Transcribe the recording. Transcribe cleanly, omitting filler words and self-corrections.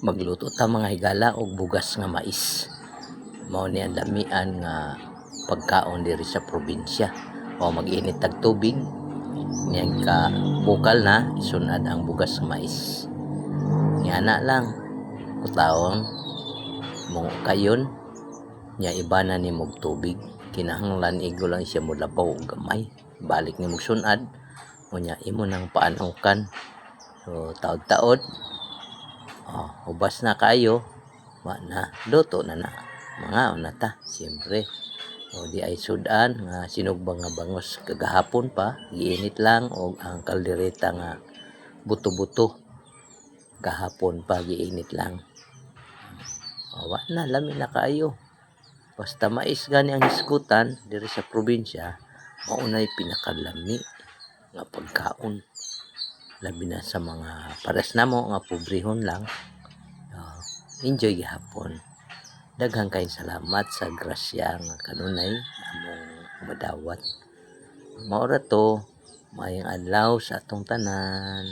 Magluto ta, mga higala, og bugas nga mais. Mao ni ang lamian nga pagkaon diri sa probinsya. O mag-init tag tubig, niyang ka bukal na, isunad ang bugas nga mais. Ingana lang, kutaon mo kayon, nya ibana nimo og tubig. Kinahanglan igo lang siya molabaw og gamay. Balik nimo sunad, unya imo nang paanukan. So taod-taod, oh, ubas na kayo, wa na, luto na na. Mangaon na ta, siyempre. O di ay sudan nga sinugba nga bangos kagahapon pa, giinit lang, og ang kaldereta nga buto-buto gahapon pa, giinit lang. O, wa na, lami na kaayo. Basta mais gani ang hisgutan diri sa probinsya, mao nay pinakalami nga pagkaon. Labi na sa mga pares namo nga pobrehon lang. Oh, enjoy gihapon. Daghan kayong salamat sa grasya nga kanunay among madawat. Mao ra to. Maayong adlaw sa atong tanan.